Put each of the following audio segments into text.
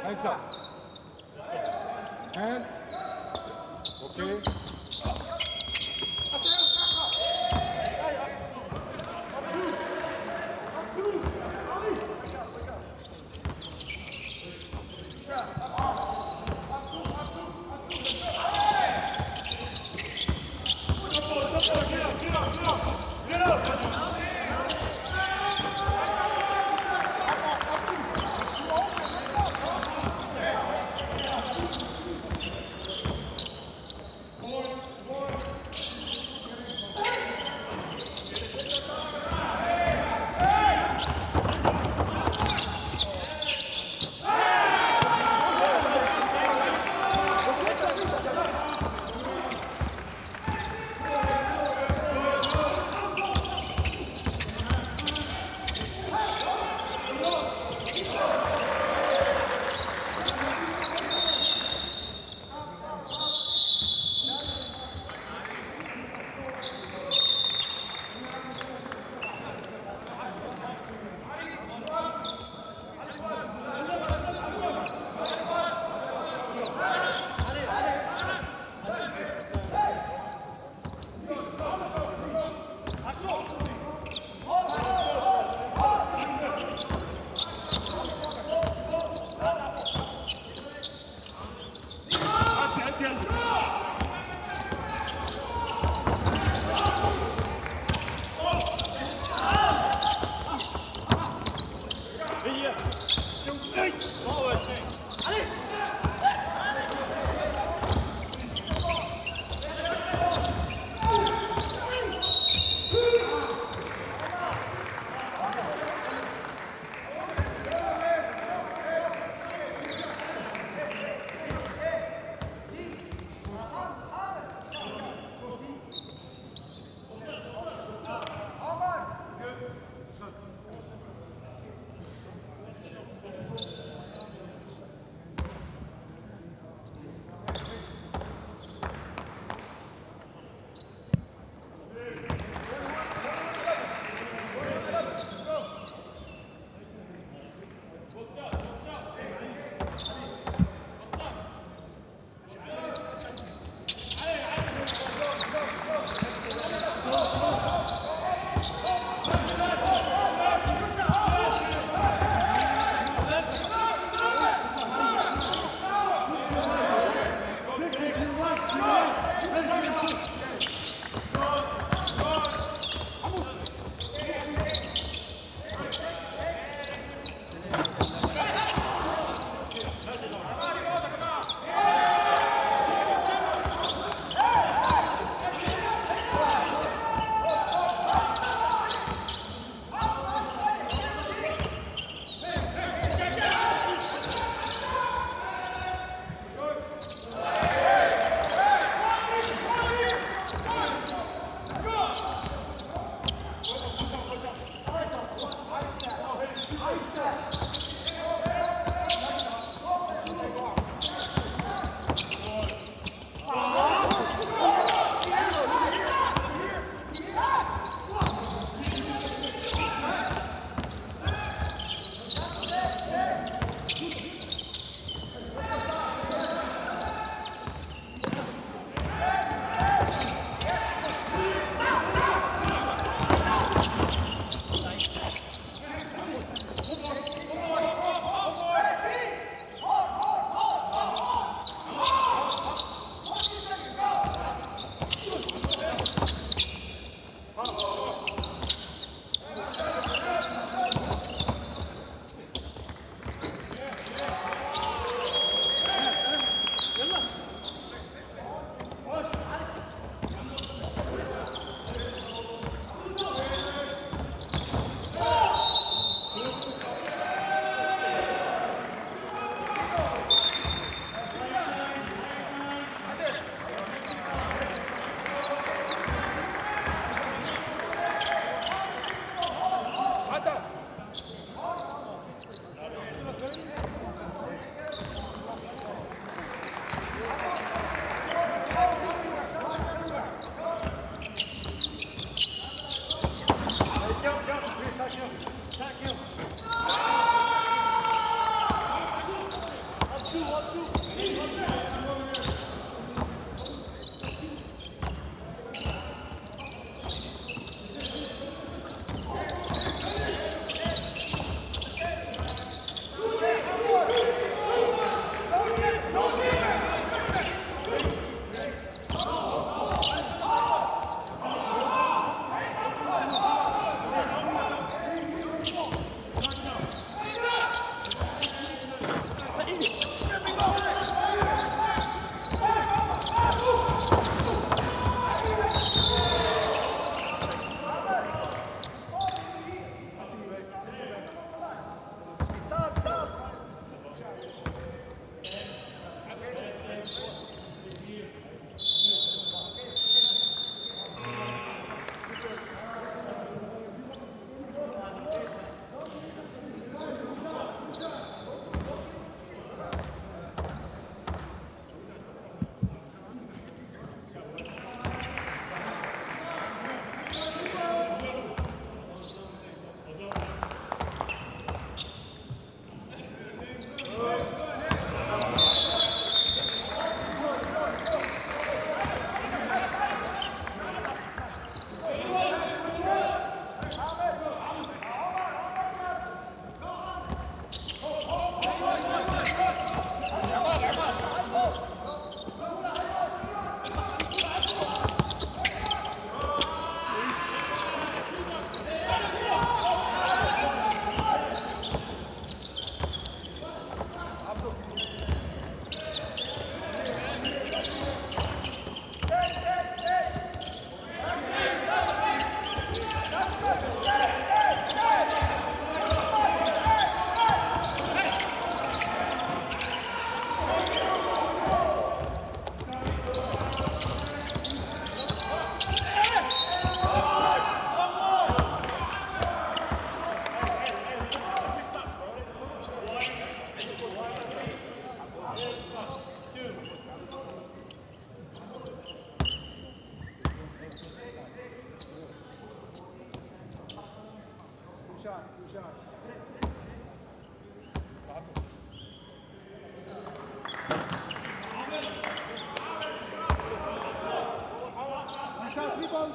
Hands up. Hands. Okay.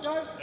Okay.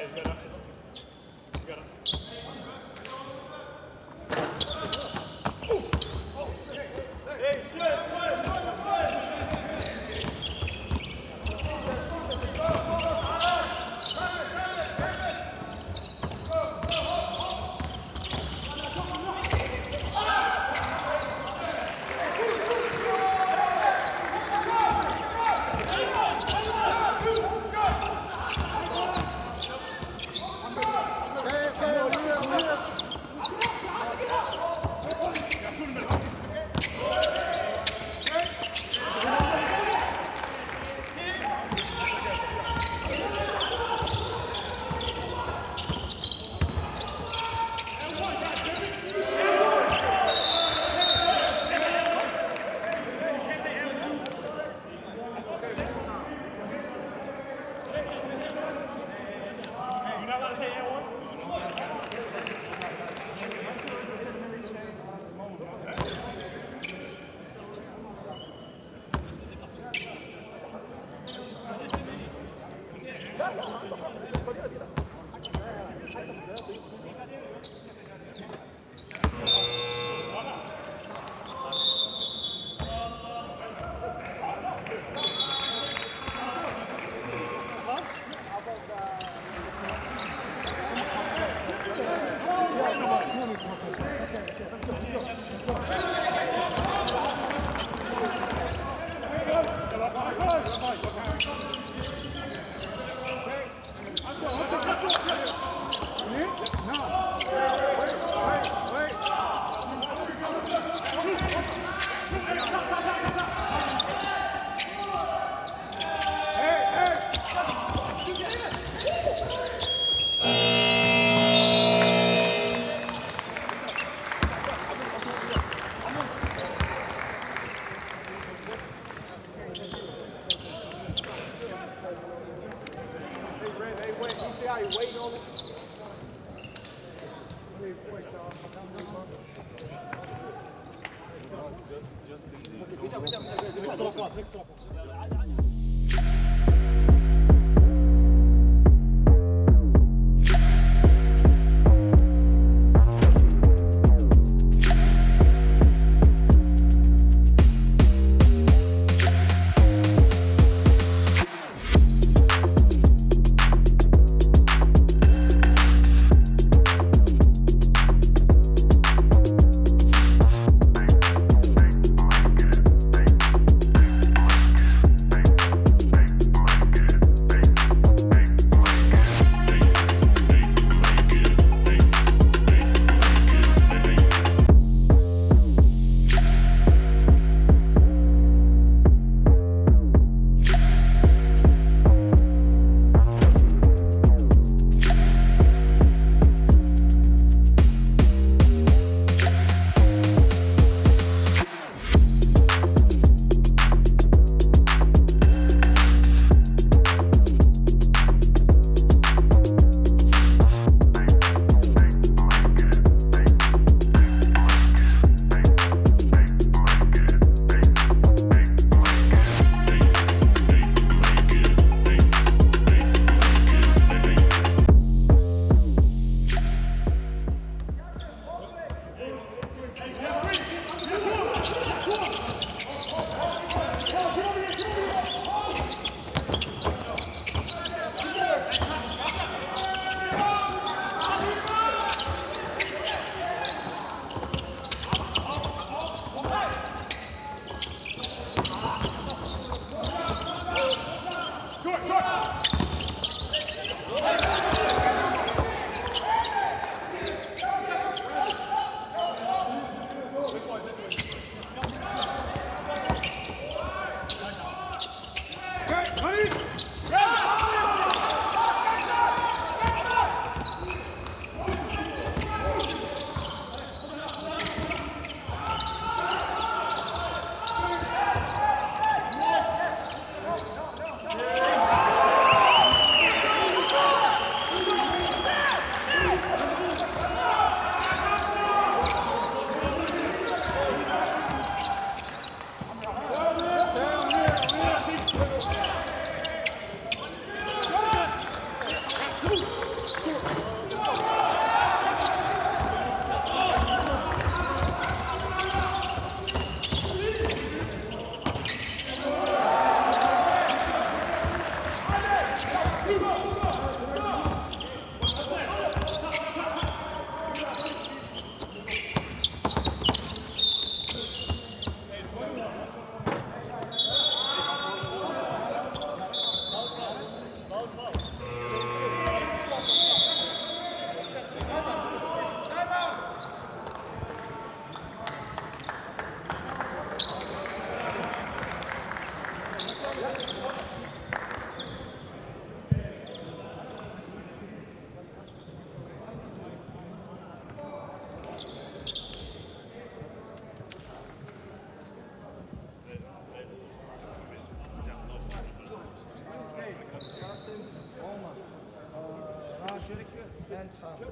And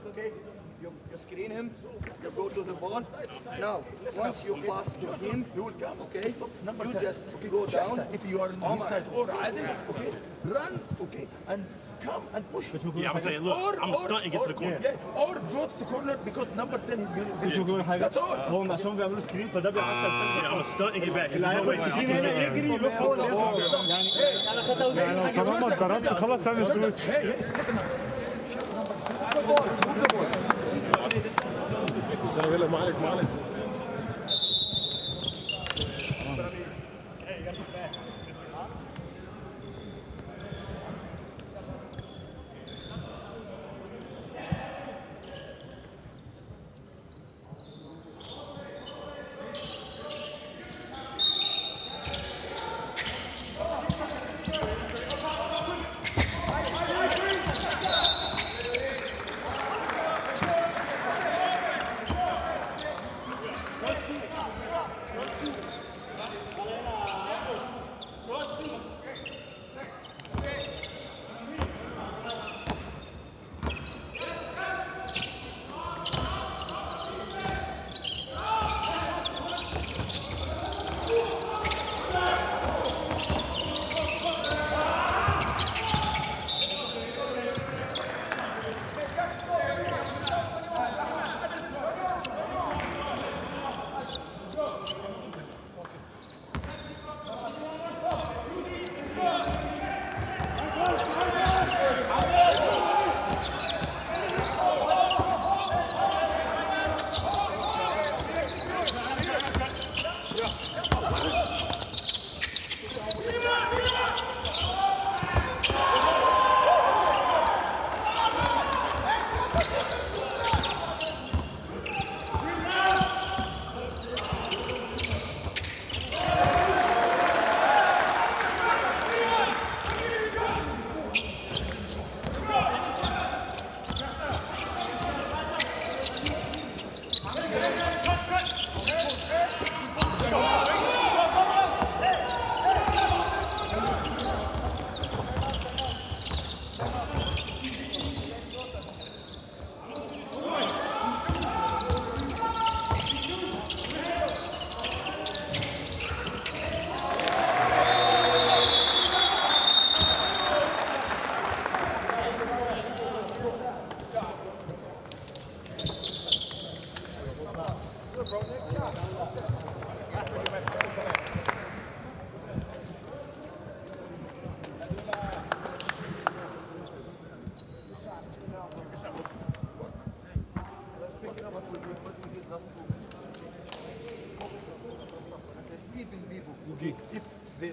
okay, you screen him, you go to the ball. Now, once you pass to him, He will come. okay, Number you 10. just okay. go down. Shahta, if you are on his side or Adil, okay, run, okay, and come and push. Yeah, I'm saying, look, I'm a stunt and get to the corner. Yeah, or go to the corner because number 10 is going مش بيقول حاجه That's all. هو عشان بيعملوا screen فده بيعطل Yeah, I'm a stunt and get back. اللي There's no هياخد way. screen هنا يجري يروح هو اللي ياخد يعني انا خدت يعني لو طالما اتضربت خلاص اعمل switch. Hey, hey, listen now. What we did last 2 minutes. Even people, okay, if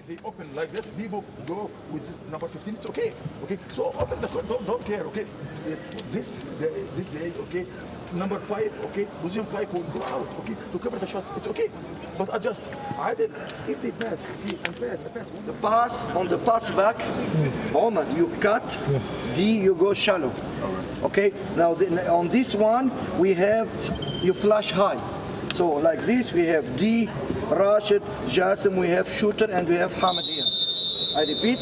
they open like this, people go with this number 15, it's okay. Okay, so open the court, don't care, okay. This day, okay, number 5, okay, position 5 will go out, okay, to cover the shot, it's okay. But adjust. Adil, if they pass, okay, and pass, and pass. The pass, on the pass back, Omar, you cut, D, you go shallow. Okay, now on this one, we have, you flash high. So like this, we have D, Rashid, Jasim, we have shooter, and we have Hamid here. I repeat,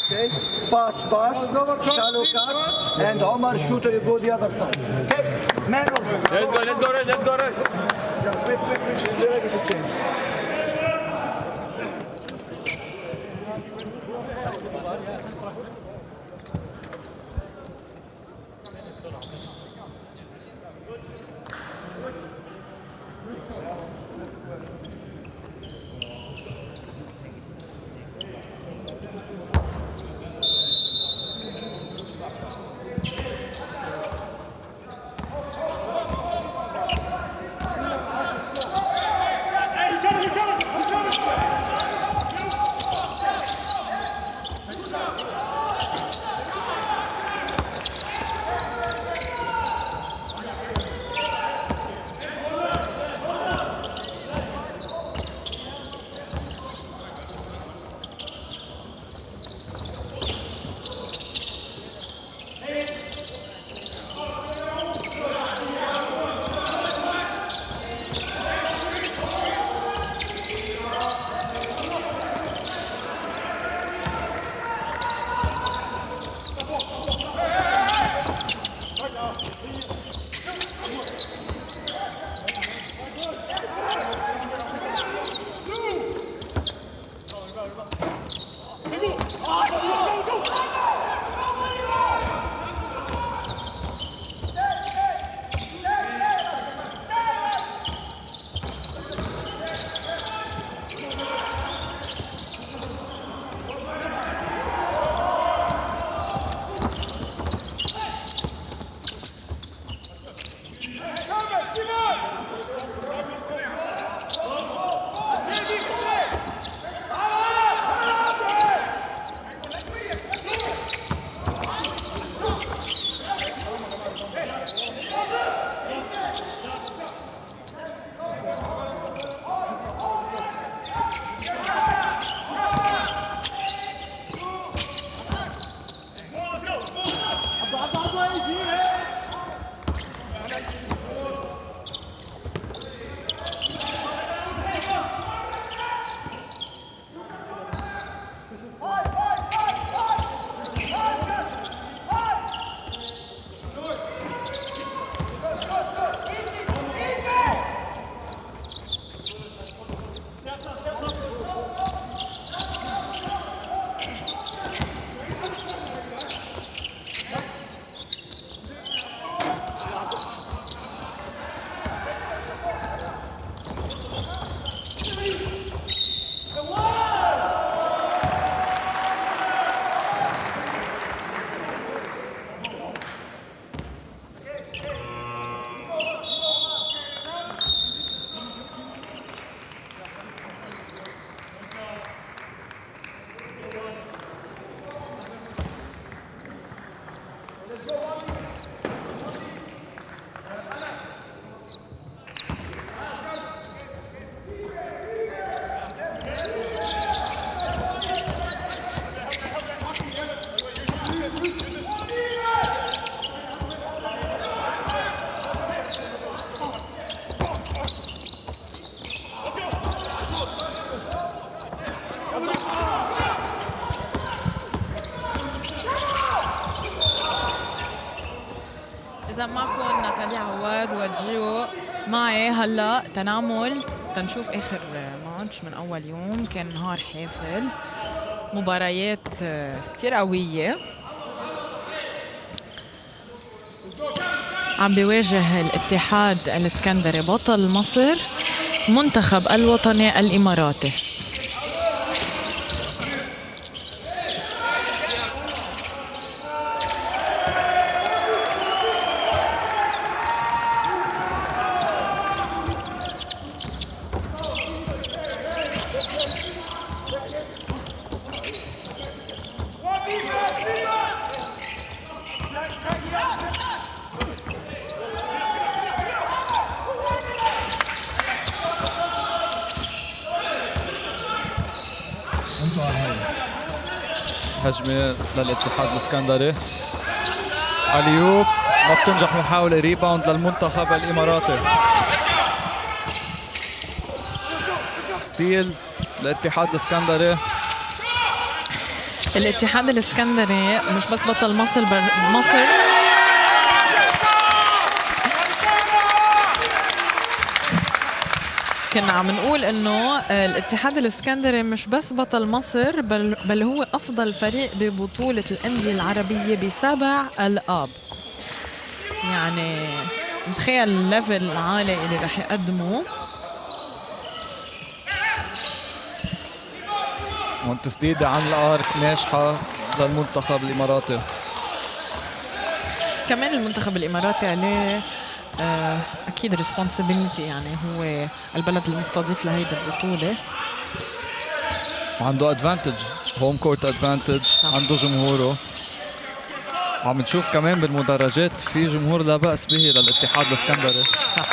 okay, pass, pass, shallow cut, and Omar shooter, you go the other side. Okay, man also. Let's go, let's go, red, let's go, red. Yeah, quick, quick, quick, we're ready to change. إذا معكم ناتاليا عواد وجيو معي هلا تنعمل تنشوف آخر ماتش من أول يوم. كان نهار حافل، مباريات كتير قوية. عم بيواجه الاتحاد الاسكندري بطل مصر منتخب الوطني الإماراتي. هجمة للاتحاد الاسكندري، alley-oop ما بتنجح محاولة، rebound للمنتخب الاماراتي، steal للاتحاد الاسكندري. الاتحاد الاسكندري مش بس بطل مصر، بل مصر كنا عم نقول انه الاتحاد الاسكندري مش بس بطل مصر، بل هو افضل فريق ببطولة الاندية العربية بسبع القاب. يعني تخيل ال level العالي اللي رح يقدمه. والتسديدة عن ال arc ناجحة للمنتخب الاماراتي. كمان المنتخب الاماراتي عليه اكيد responsibility، يعني هو البلد المستضيف لهيدي البطولة. وعنده advantage، home court advantage، عنده جمهوره. وعم نشوف كمان بالمدرجات في جمهور لا بأس به للاتحاد الاسكندري. صح.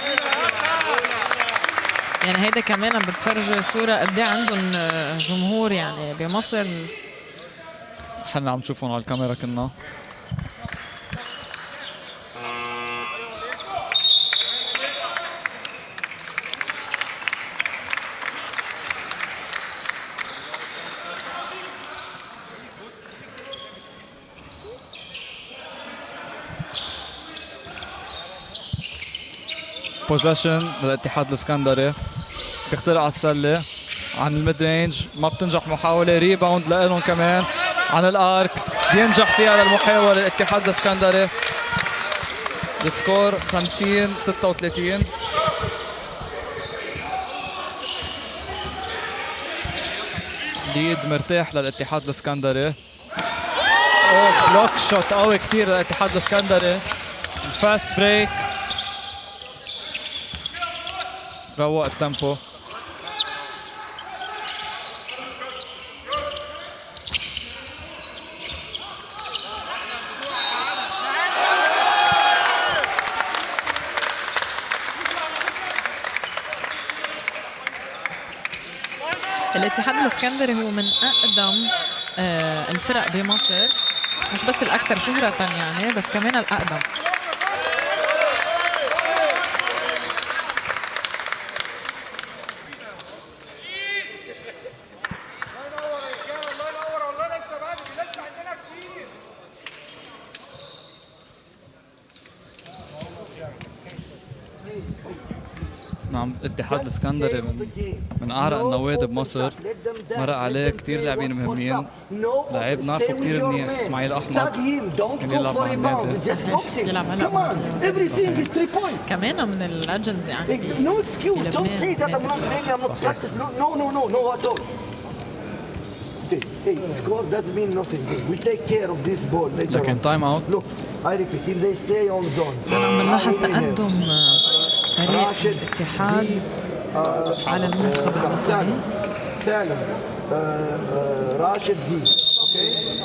يعني هيدا كمان بتفرجي صورة قد ايه عندهم جمهور يعني بمصر. حنا عم نشوفهم على الكاميرا كنا. possession للاتحاد الاسكندري، بيخترق على السلة عن ال mid range ما بتنجح محاولة، rebound لهم كمان عن ال arc بينجح فيها للمحاولة الاتحاد الاسكندري. ال score 50-36. lead مرتاح للاتحاد الاسكندري. اوه block shot قوي كثير للاتحاد الاسكندري. ال fast break روق ال tempo. الاتحاد الاسكندري هو من اقدم الفرق بمصر، مش بس الاكثر شهرة يعني، بس كمان الاقدم. نعم، الاتحاد الاسكندري من اعرق النوادي بمصر، مرق عليه كثير لاعبين مهمين، لعيب نعرفه كثير منيح اسماعيل احمد كان يلعب مع النادي. بيلعب هلا مع كمان من ال legends يعني. No excuse. Don't say that I'm not playing, I'm not practice. No, no, no, no, no at all. Hey, score doesn't mean nothing. We take care of this ball later لكن on. time out. Look, I repeat, if they stay on zone, عم نلاحظ تقدم فريق الاتحاد على المنتخب الوطني. سالم، سالم، راشد دي.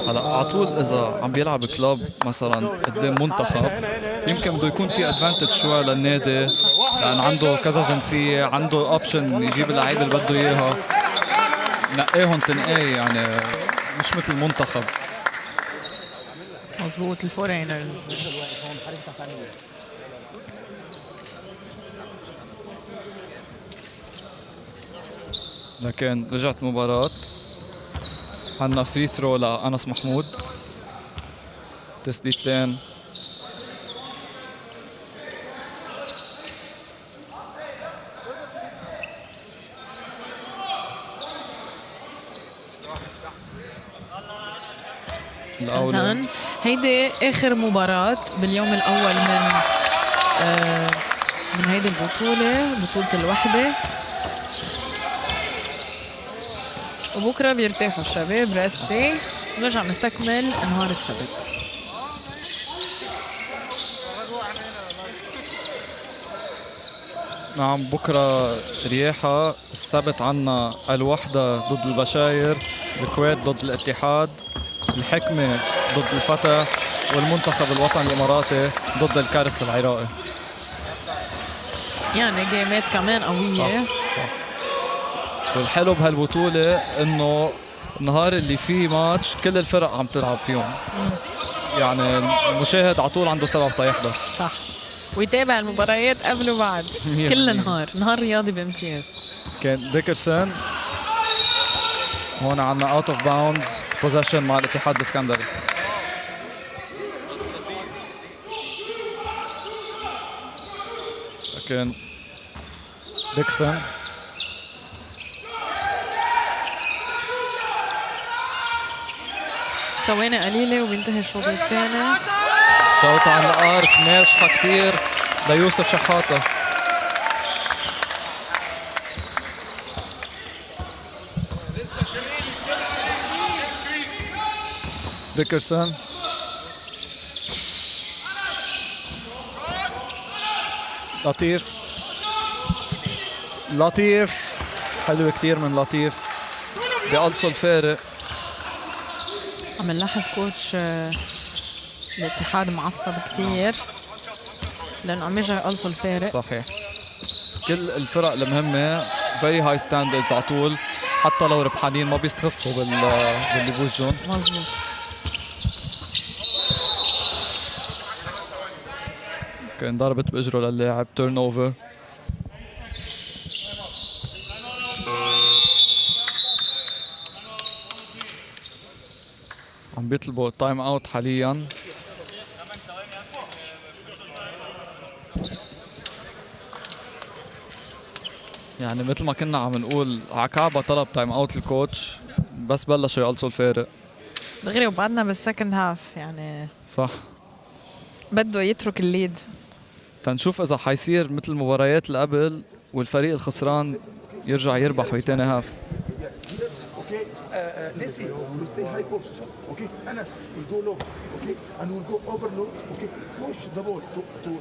هلا على طول اذا عم بيلعب club مثلا قدام منتخب يمكن بده يكون في advantage شوي للنادي، لان عنده كذا جنسية، عنده option يجيب اللعيبة اللي بده اياها، نقاهم تنقاي يعني مش مثل المنتخب. مزبوط، ال foreigners. لكن رجعت المباراة، عندنا free throw لأنس محمود، تسديدتين. الأولى. إذن هيدي آخر مباراة باليوم الأول من هيدي البطولة، بطولة الوحدة. وبكرة بيرتاحوا الشباب، rest day، ونرجع نستكمل نهار السبت. نعم، بكرة رياحة. السبت عنا الوحدة ضد البشاير، الكويت ضد الاتحاد، الحكمة ضد الفتح، والمنتخب الوطني الإماراتي ضد الكرخ العراقي. يعني جيمات كمان قوية. صح. والحلو بهالبطولة إنه النهار اللي فيه ماتش كل الفرق عم تلعب فيهم، يعني المشاهد على طول عنده سبب تيحضر. صح، ويتابع المباريات قبل وبعد. مية كل بالمية. نهار نهار رياضي بامتياز. كان ديكرسون هون، عندنا out of bounds possession مع الاتحاد الاسكندري. لكن ديكسون ثواني قليلة وبينتهي الشوط الثاني. شوط على ال arc ناجحة كثير ليوسف شحاتة. ديكرسون، لطيف، لطيف، حلو كثير من لطيف، بيقلصوا الفارق. عم نلاحظ coach الاتحاد معصب كثير لانه عم يرجع يقلصوا الفارق. صحيح، كل الفرق المهمة very high standards على طول، حتى لو ربحانين ما بيستخفوا باللي بوجهن. مزبوط. كان ضربت باجره للاعب، turnover. عم بيطلبوا time out حاليا. يعني مثل ما كنا عم نقول، عكعبة طلب time out ال coach بس بلشوا يقلصوا الفارق. دغري وبعدنا بال second half يعني. صح. بده يترك ال lead. تنشوف اذا حيصير مثل المباريات اللي قبل والفريق الخسران يرجع يربح بتاني half. Okay, Nessie will stay high post. Okay, Anas will go low. Okay, and will go overload. Okay, push the ball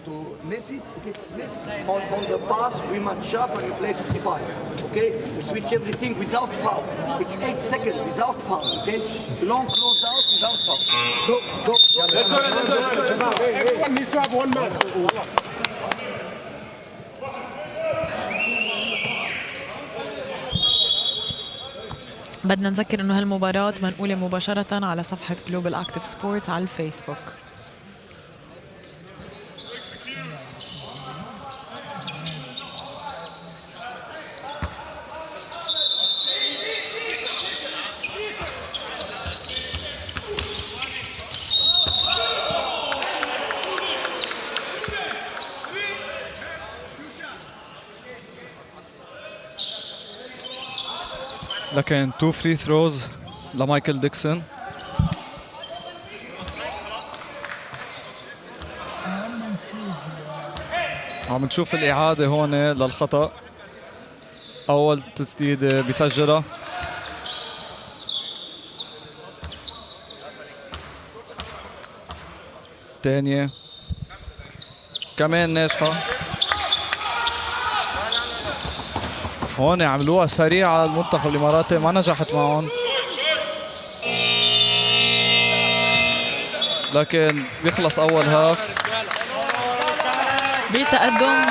to Nessie. Okay, Nessie. On the pass, we match up and we play 55. Okay? We switch everything without foul. It's 8 seconds without foul. Okay? Long close out without foul. Go, go, go. Everyone needs to have one man. بدنا نذكر انه هالمباراة منقولة مباشرة على صفحة Global Active Sport على الفيسبوك. لكن two free throws لمايكل ديكسون. عم نشوف الإعادة هون للخطأ. أول تسديدة بيسجلها. ثانية كمان ناجحة. هون عملوها سريعة المنتخب الإماراتي، ما نجحت معهم، لكن بيخلص أول half بتقدم،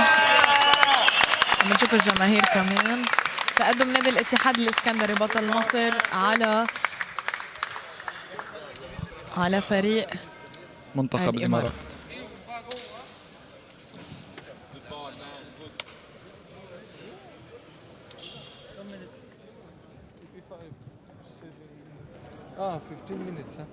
بنشوف الجماهير كمان، تقدم نادي الاتحاد الاسكندري بطل مصر على فريق منتخب الإمارات. الإمارات. 15 minutes, huh?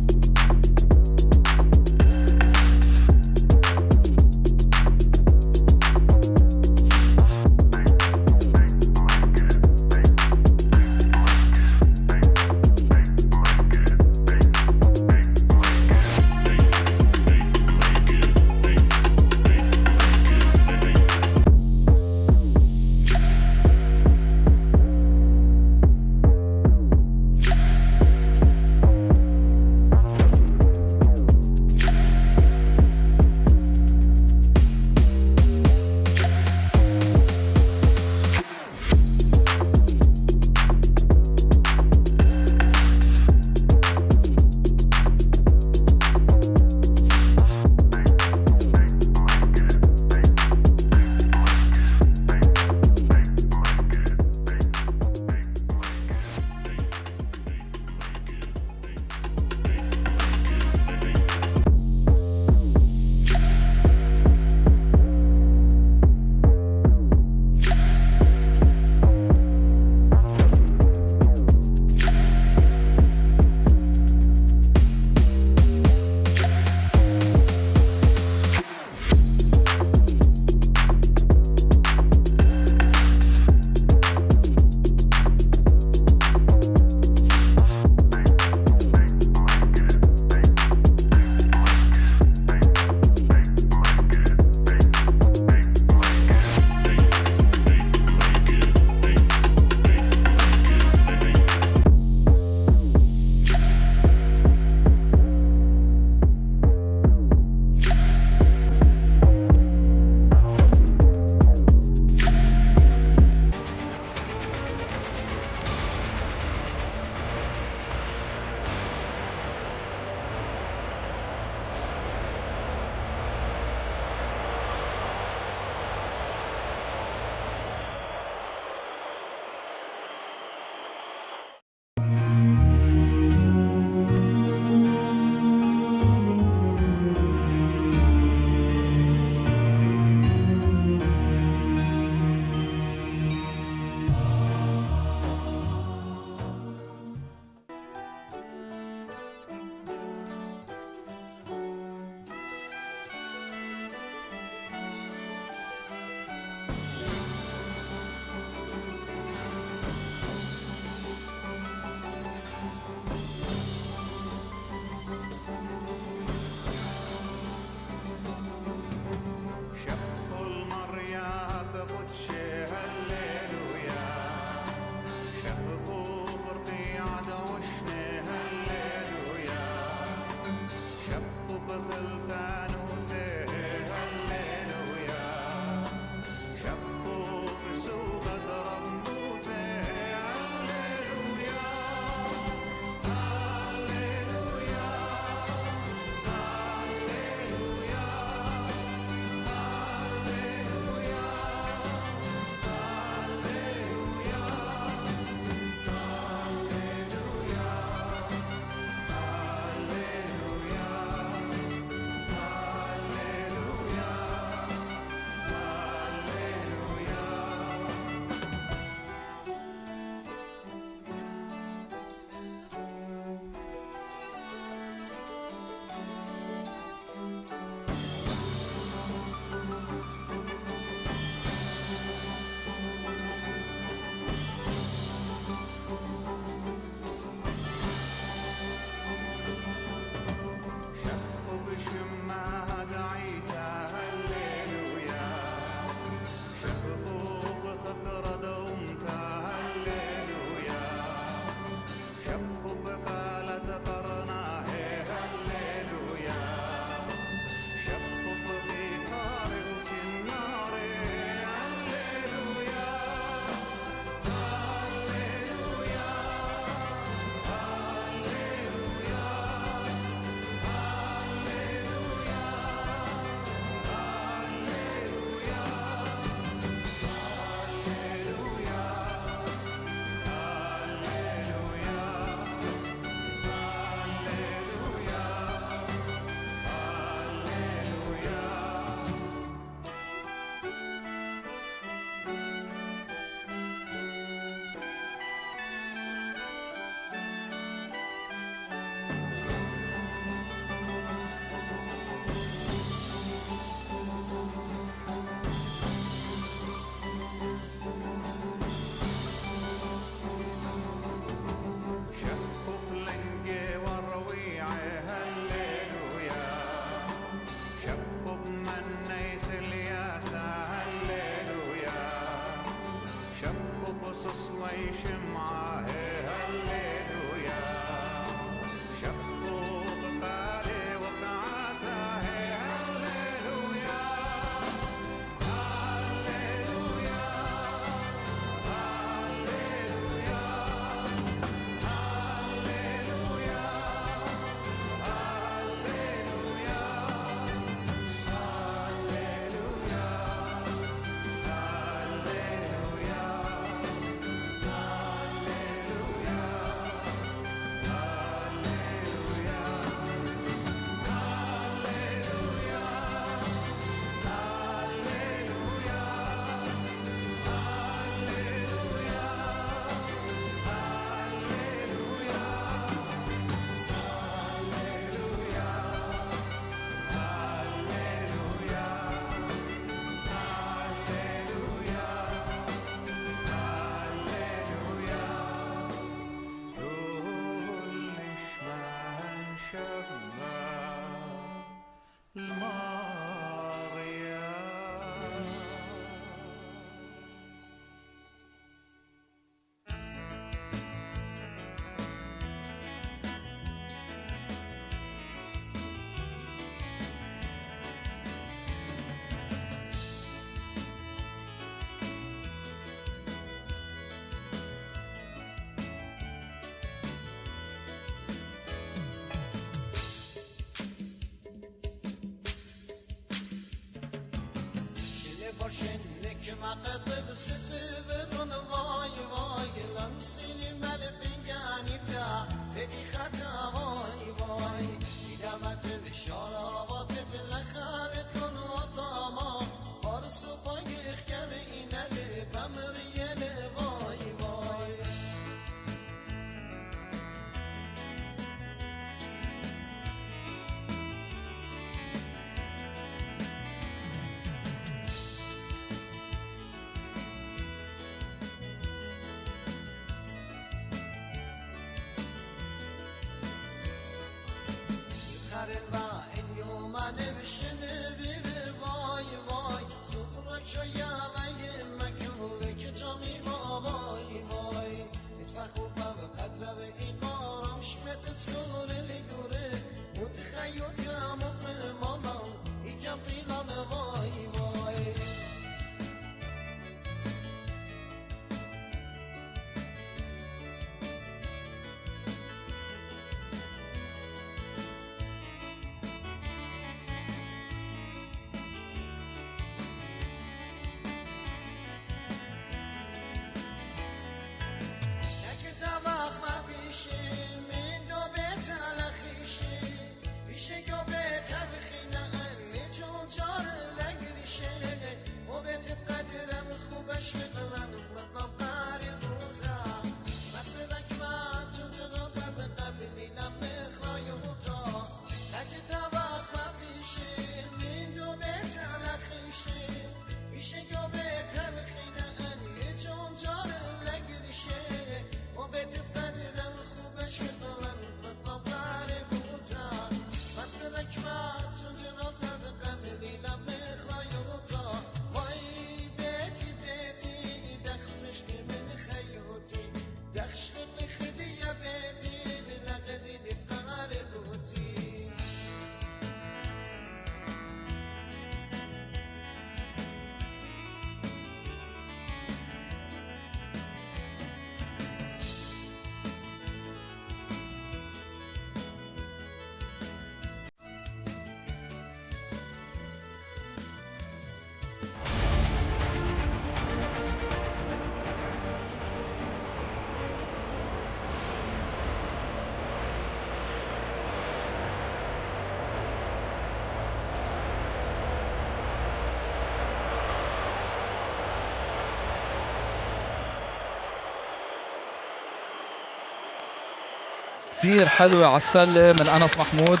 كثير حلوة على السلة من أنس محمود،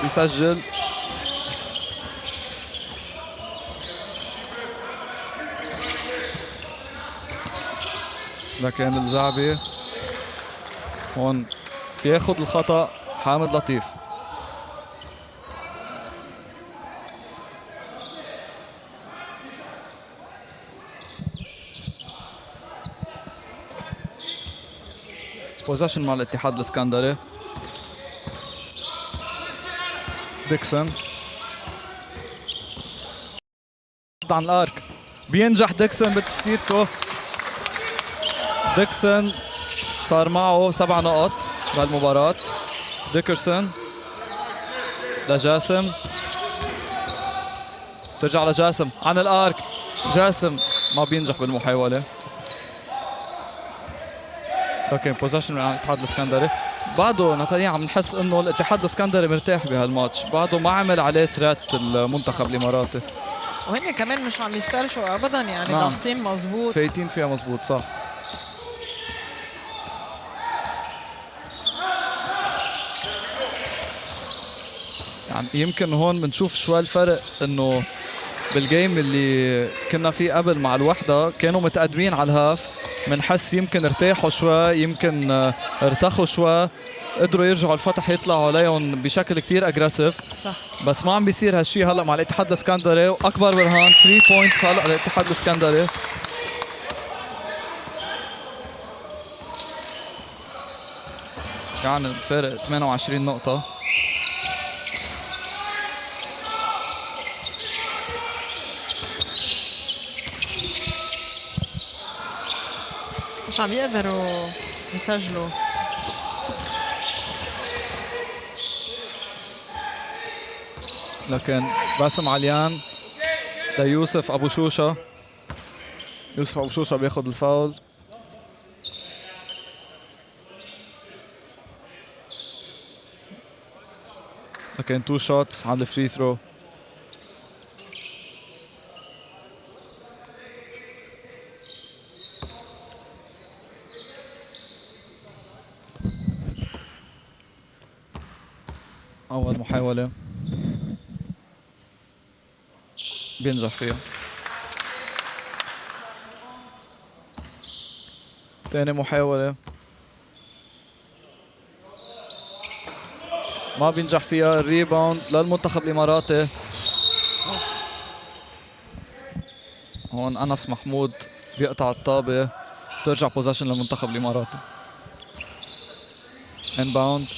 بيسجل. لكن الزعبي هون بياخد الخطأ حامد لطيف. possession مع الاتحاد الاسكندري. ديكسون عن ال arc، بينجح ديكسون بتسديدته. ديكسون صار معه 7 نقط بهالمباراة. ديكرسون لجاسم، ترجع لجاسم عن ال arc، جاسم ما بينجح بالمحاولة. okay، possession من الاتحاد الاسكندري. بعده نتاليا عم نحس انه الاتحاد الاسكندري مرتاح بهالماتش، بعده ما عمل عليه threat المنتخب الاماراتي. وهن كمان مش عم يستلشوا ابدا يعني. ضاغطين مزبوط. فايتين فيها مزبوط، صح. يعني يمكن هون بنشوف شوي الفرق، انه بال game اللي كنا فيه قبل مع الوحدة كانوا متقدمين على ال half، بنحس يمكن ارتاحوا شوي، يمكن ارتخوا شوي، قدروا يرجعوا الفتح يطلعوا عليهم بشكل كتير aggressive. بس ما عم بيصير هالشيء هلا مع الاتحاد الاسكندري، واكبر برهان 3 points هلا للاتحاد الاسكندري. يعني الفارق 28 نقطة. مش عم يقدروا يسجلوا. لكن باسم عليان ليوسف ابو شوشه، يوسف ابو شوشه بياخذ الفاول. لكن two shots على ال free throw. اول محاولة بينجح فيها، تاني محاولة ما بينجح فيها. ال rebound للمنتخب الاماراتي. هون انس محمود بيقطع الطابة، بترجع possession للمنتخب الاماراتي. inbound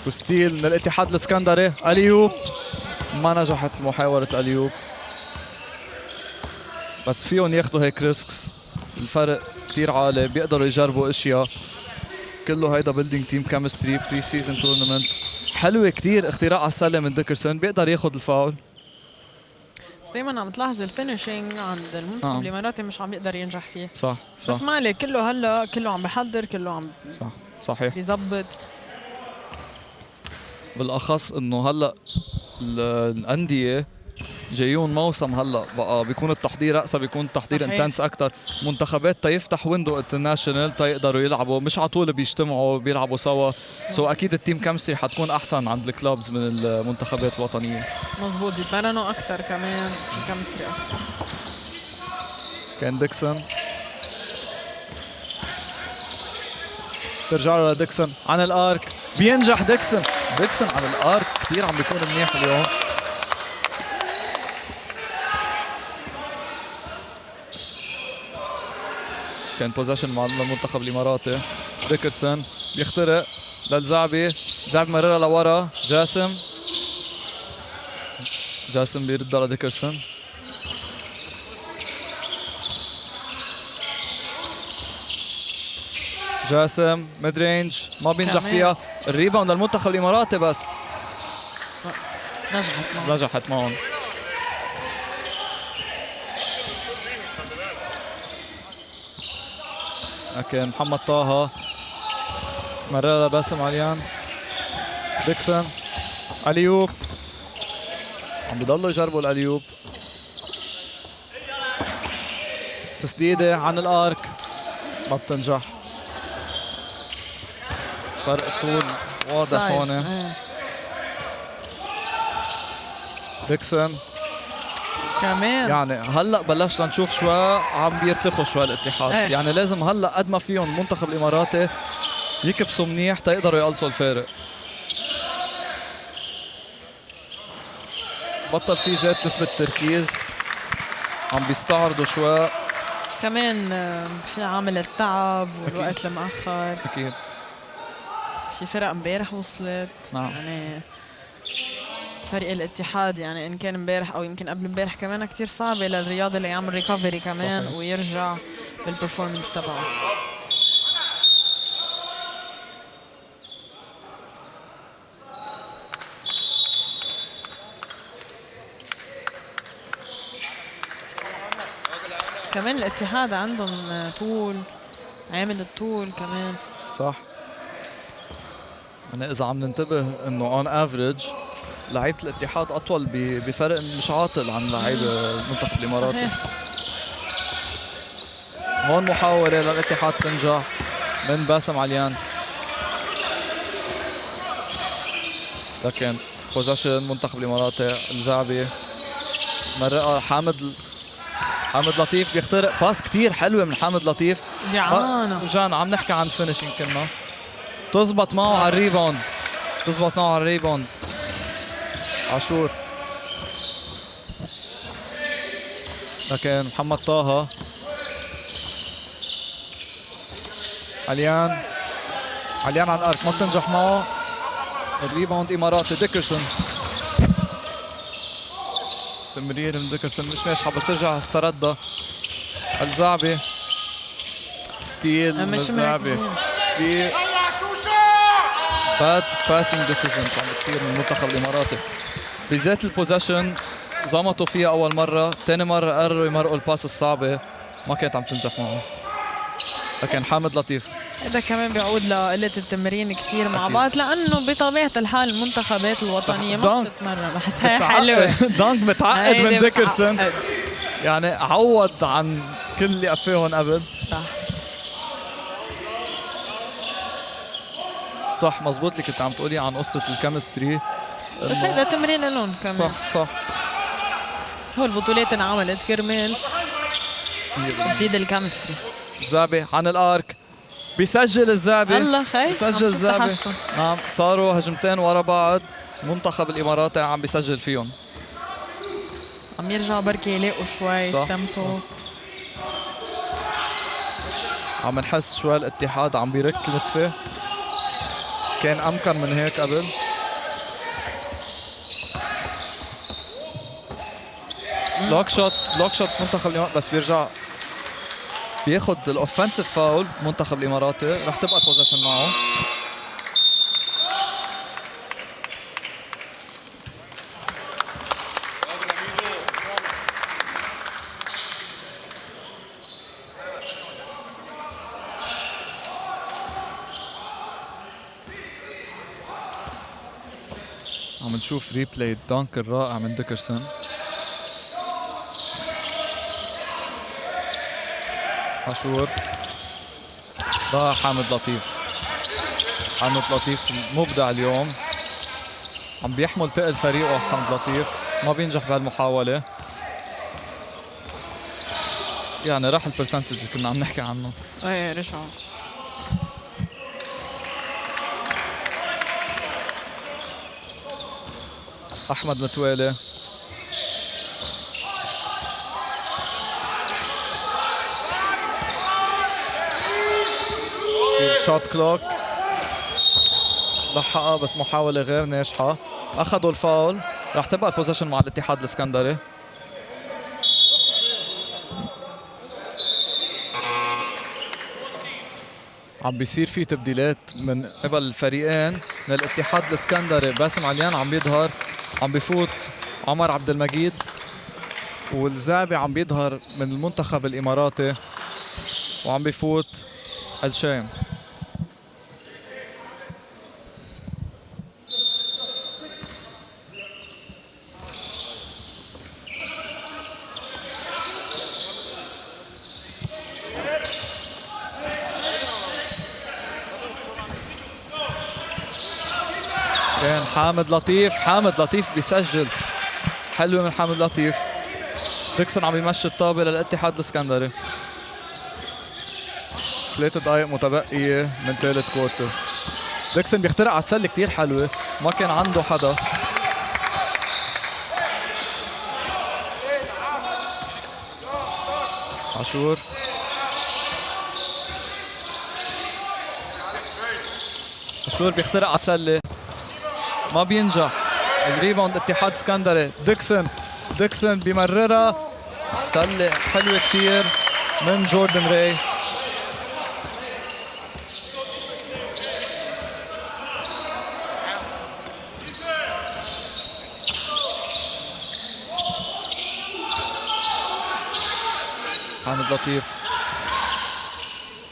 و steal من الاتحاد الاسكندري. alley-oop، ما نجحت محاولة alley-oop، بس فيهم ياخذوا هيك risks، الفرق كثير عالي، بيقدروا يجربوا اشياء. كله هيدا building team chemistry، pre-season tournament. حلوة كثير، اختراق على السلة من ديكرسون، بيقدر ياخذ الفاول. بس دايما عم تلاحظ ال finishing عند المنتخب الاماراتي مش عم يقدر ينجح فيه. صح. بس ما عليه، كله هلا كله عم بحضر، كله عم صح صحيح بيظبط. بالاخص انه هلا الاندية جايون موسم هلا، بقى بيكون التحضير اقسى، بيكون التحضير intense اكثر. منتخبات تيفتح window international تيقدروا يلعبوا، مش على طول بيجتمعوا بيلعبوا سوا، so اكيد ال team chemistry حتكون احسن عند ال clubs من المنتخبات الوطنيه. مزبوط، بيتمرنوا اكثر، كمان في chemistry اكثر. كان ديكسون، ترجع له لديكسون عن ال arc، بينجح ديكسون. ديكسون على ال arc كثير عم بيكون منيح اليوم. كان possession مع المنتخب الاماراتي. ديكرسون بيخترق للزعبي، زعبي مررها لورا، جاسم، جاسم بيرد على ديكرسون. جاسم mid range ما بينجح فيها. ال rebound للمنتخب الاماراتي بس نجحت معه. نجحت معهم. لكن محمد طه مررها باسم عليان. ديكسون alley-oop، عم بضلوا يجربوا ال alley-oop. تسديده عن ال arc ما بتنجح. فرق طول واضح size. هون. ديكسون. كمان. يعني هلا بلشنا نشوف شوي عم بيرتخوا شوي الاتحاد. يعني لازم هلا قد ما فيهم المنتخب الاماراتي يكبسوا منيح تيقدروا يقلصوا الفارق. بطل في زيت نسبة تركيز، عم بيستعرضوا شوي. كمان في عامل التعب والوقت المأخر. اكيد. في فرق امبارح وصلت. يعني فريق الاتحاد، يعني ان كان امبارح او يمكن قبل امبارح، كمان كثير صعبة للرياضي اللي يعمل recovery كمان ويرجع بال performance تبعه. كمان الاتحاد عندهم طول، عامل الطول كمان. صح، يعني اذا عم ننتبه انه on average لعيبة الاتحاد اطول بفرق مش عاطل عن لعيبة المنتخب الاماراتي. هون محاولة للاتحاد تنجح من باسم عليان، لكن possession منتخب الاماراتي. الزعبي مرقها، حامد لطيف بيخترق، pass كثير حلوة من حامد لطيف. جعانة. رجعنا عم نحكي عن finishing، كنا تزبط معه على ال rebound، تزبط معه على ال rebound. عاشور، لكن محمد طه، عليان، عليان على ال arc، ما بتنجح معه. ال rebound اماراتي، ديكرسون، تمرير من ديكرسون مش ناجحة بس رجع استردها الزعبي. steal من مش الزعبي. مركزين. في bad passing decisions عم بتصير من المنتخب الاماراتي، بذات ال possession زمطوا فيها اول مره، ثاني مرة قرروا يمرقوا ال pass الصعبه، ما كانت عم تنجح معهم. لكن حامد لطيف. هذا كمان بيعود لقلة التمرين كثير مع أكيد. بعض، لأنه بطبيعة الحال المنتخبات الوطنية ما dunk. بتتمرن، بس هي حلوة. dunk متعقد من هيدي ديكرسون. بتعقد. يعني عوض عن كل اللي قفاهم قبل. صح، مزبوط اللي كنت عم تقولي عن قصة ال chemistry. بس هذا تمرين لهم كمان. صح صح هو البطولات انعملت كرمال تزيد ال chemistry. زعبي عن ال arc، بيسجل الزعبي. الله خي، عم بيسجل شوف الزعبي. تحسن. نعم، صاروا هجمتين ورا بعض منتخب الاماراتي عم بيسجل فيهم. عم يرجعوا بركي يلاقوا شوي tempo. عم نحس شوي الاتحاد عم بيرك نتفه، كان امكن من هيك قبل. block shot، block shot منتخب الامارات، بس بيرجع بياخذ ال offensive foul منتخب الاماراتي، رح تبقى ال possession معه. عم نشوف replay ال dunk الرائع من ديكرسون. عاشور، ضاع، حامد لطيف، حامد لطيف مبدع اليوم، عم بيحمل تقل فريقه حامد لطيف، ما بينجح بهالمحاولة. يعني راح ال percentage اللي كنا عم نحكي عنه. ايه، رجعوا. احمد متوالي، في shot clock، لحقها بس محاولة غير ناجحة. أخذوا الفاول، رح تبقى ال possession مع الاتحاد الاسكندري. عم بيصير في تبديلات من قبل الفريقين. من الاتحاد الاسكندري باسم عليان عم بيظهر، عم بيفوت عمر عبد المجيد، والزعبي عم بيظهر من المنتخب الاماراتي وعم بيفوت الشام. كان حامد لطيف، حامد لطيف بيسجل، حلوة من حامد لطيف. ديكسون عم يمشي الطابة للاتحاد الاسكندري. 3 دقائق متبقية من ثالث quarter. ديكسون بيخترق على السلة، كثير حلوة، ما كان عنده حدا. عاشور. منشور بيخترق على السلة، ما بينجح. ال rebound اتحاد اسكندري. ديكسون، ديكسون بيمررها، سلة حلوة كتير من جوردن راي. حامد لطيف،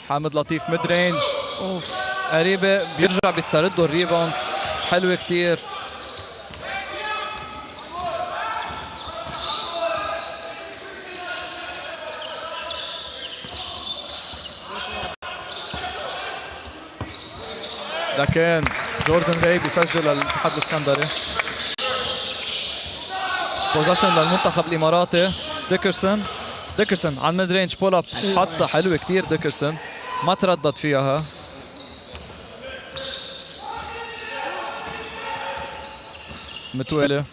حامد لطيف mid range قريبة، بيرجع بيستردوا ال rebound، حلوة كتير. لكن جوردن راي بيسجل للاتحاد الاسكندري. possession للمنتخب الاماراتي. ديكرسون، ديكرسون على ال mid range pull up، حطها حلوة كثير ديكرسون، ما تردد فيها. متوالي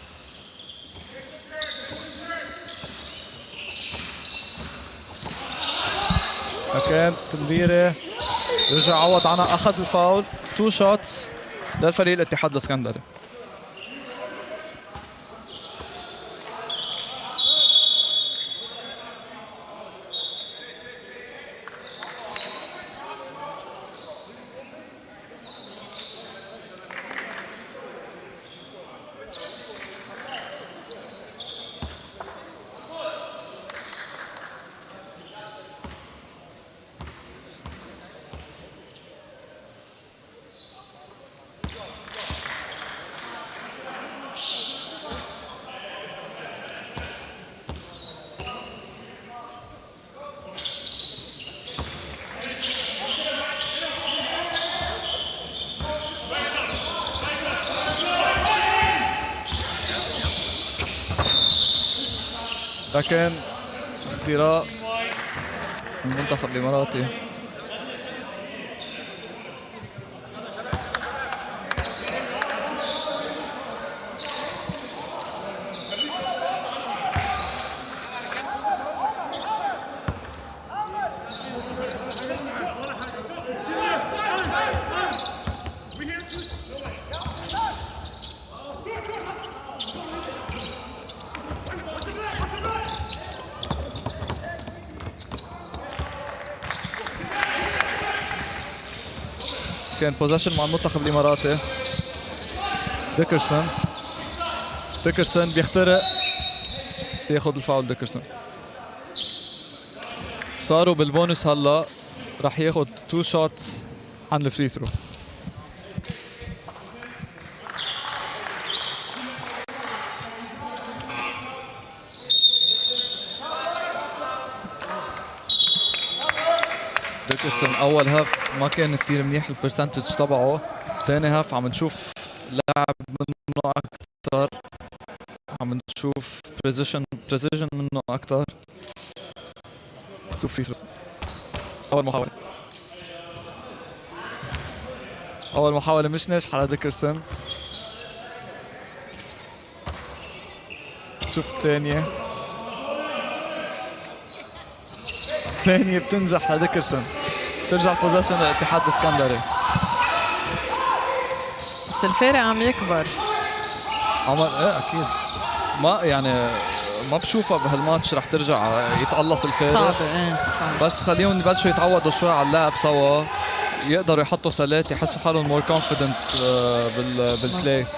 لكن تمريره، رجع عوض عنها، اخذ ال foul. two shots للفريق الاتحاد الاسكندري. لكن اختراق المنتخب الاماراتي. كان possession مع المنتخب الاماراتي. ديكرسون، ديكرسون بيخترق، بياخذ الفاول ديكرسون. صاروا بالبونس، هلا رح ياخذ two shots عن ال free throw. ديكرسون اول half ما كان كثير منيح ال percentage تبعه، ثاني half عم نشوف لعب منه اكثر، عم نشوف precision منه اكثر. two free. اول محاولة، اول محاولة مش ناجحة لديكرسون. شوف الثانية، الثانية بتنجح لديكرسون، ترجع possession للاتحاد الاسكندري. بس الفارق عم يكبر. عمر، ايه اكيد، ما يعني ما بشوفها بهالماتش رح ترجع يتقلص الفارق. صعبة، ايه صعبة. بس خليهم يبلشوا يتعودوا شوي على اللعب سوا، يقدروا يحطوا سلات، يحسوا حالهم more confident بال play.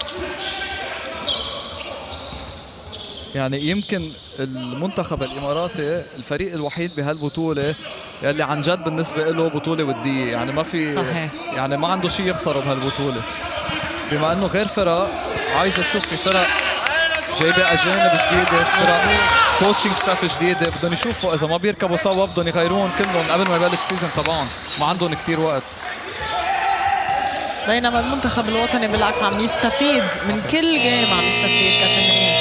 يعني يمكن المنتخب الاماراتي الفريق الوحيد بهالبطوله يلي عن جد بالنسبة له بطوله وديه، يعني ما في يعني ما عنده شيء يخسره بهالبطوله، بما انه غير فرق عايزه تشوف، في فرق جايبه اجانب جديده، فرق coaching staff جديده، بدهم يشوفوا اذا ما بيركبوا سوا بدهم يغيرون كلهم قبل ما يبلش ال season تبعهم، ما عندهم كثير وقت. بينما المنتخب الوطني بالعكس عم يستفيد من كل game، عم يستفيد كتمرين.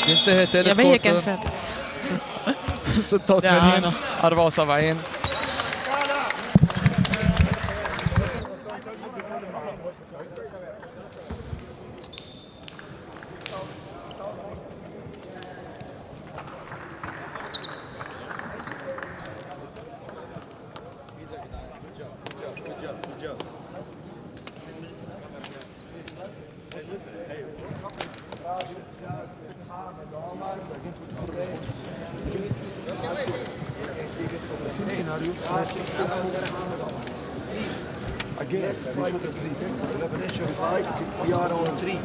ينتهي ثالث يا بيي كان quarter. فاتت. 86 74. same scenario. Again, they shoot a three. 11. Pressure high. We are on three.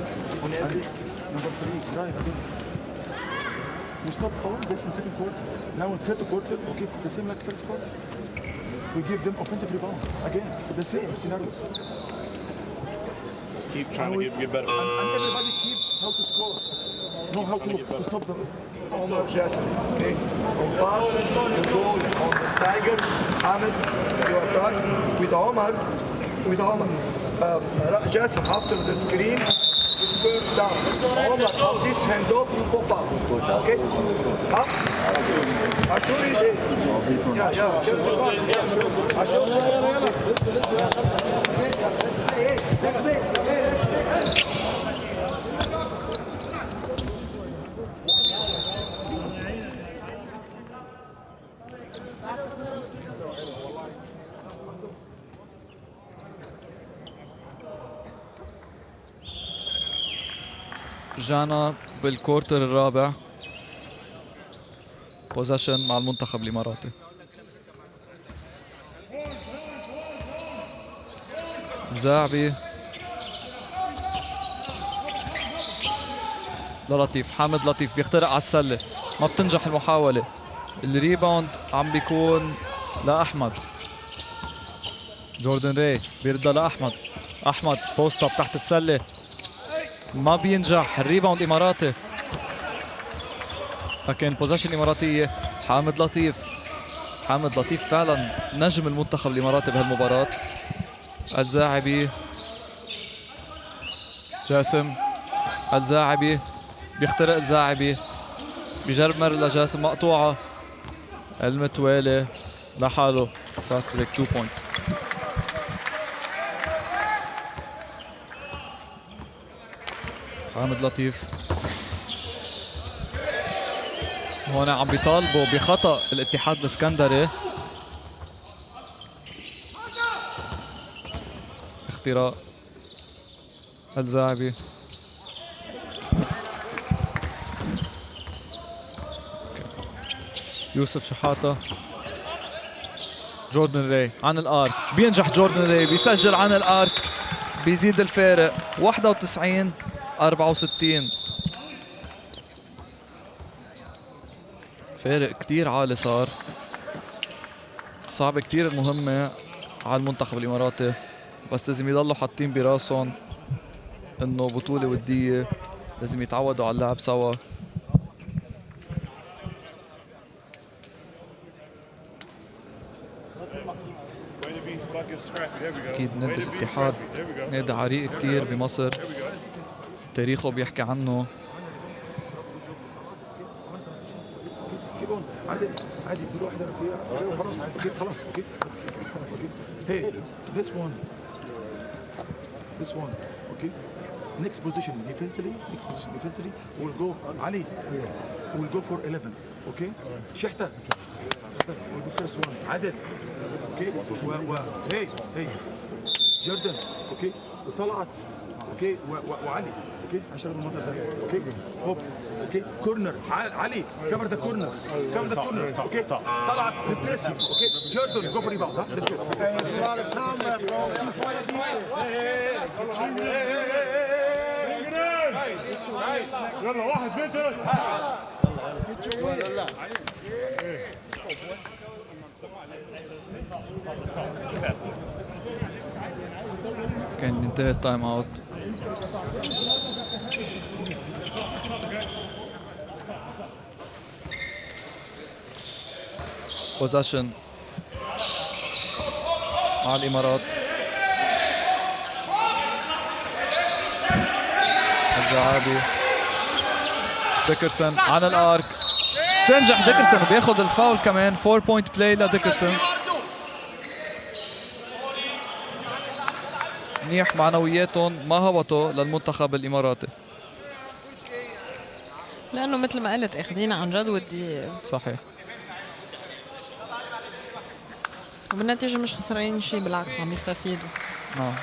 On every Number three, drive again. We stop all this in second quarter. Now in third quarter, okay, the same like first quarter. We give them offensive rebound. Again, the same scenario. Just keep trying to get better. And everybody keep how to score. Know how to stop them. Omar Jassim, okay? On pass, you go on the stagger, Ahmed, you attack with Omar, with Omar. Jassim, after the screen, you curve down. Omar, on this handoff, you pop up, okay? Huh? Ashuri, yeah, sure. Ashur. Hey, let's play, hey, let's play. رجعنا بال quarter الرابع، possession مع المنتخب الاماراتي. زاعبي للطيف، حامد لطيف بيخترق على السلة، ما بتنجح المحاولة. ال rebound عم بيكون لأحمد. جوردن ري بيردها لأحمد. أحمد post up تحت السلة، ما بينجح. ال rebound إماراتي، لكن possession إماراتية. حامد لطيف، حامد لطيف فعلا نجم المنتخب الإماراتي بهالمباراة. الزاعبي، جاسم الزاعبي بيخترق، الزاعبي بيجرب مرة لجاسم، مقطوعة. المتوالي لحاله، fast break، 2 points. حامد لطيف هون عم بيطالبوا بخطأ الاتحاد الاسكندري. اختراق الزاعبي. يوسف شحاتة، جوردن ري عن ال arc، بينجح. جوردن ري بيسجل عن ال arc، بيزيد الفارق 91-64. فارق كتير عالي، صار صعب كتير المهمة على المنتخب الإماراتي، بس لازم يضلوا حاطين براسهم انه بطولة ودية، لازم يتعودوا على اللعب سوا. اكيد نادي الاتحاد نادي عريق كتير بمصر، تاريخه بيحكي عنه. Keep on. عادي عادي، اديله واحده، okay، خلاص، okay، خلاص، okay okay. Hey, this one, this one, okay. Next position defensively, next position defensively will go Ali, will go for 11, okay. شحتة، شحتة will be first one. عادل، okay، و hey hey جوردن، okay، وطلعت، okay، وعلي، okay، عشان المنظر ده، okay، هوب، okay، corner علي، cover the corner, cover the corner, okay. طلعت replace, okay. جوردن go for rebound. ها، let's go. There's a lot of time left, bro. Keep playing defense. يلا، واحد، اثنين، ثلاثة. Get your win. كان انتهى ال time out. Possession مع الامارات. الزعابي، ديكرسون عن ال arc، تنجح. ديكرسون بياخذ الفاول كمان. 4 point play لديكرسون. منيح، معنوياتهم ما هبطوا للمنتخب الاماراتي. لانه مثل ما قلت اخذين عن جد ودي. صحيح. وبالنتيجه مش خسرانين شيء، بالعكس عم يستفيدوا. نعم.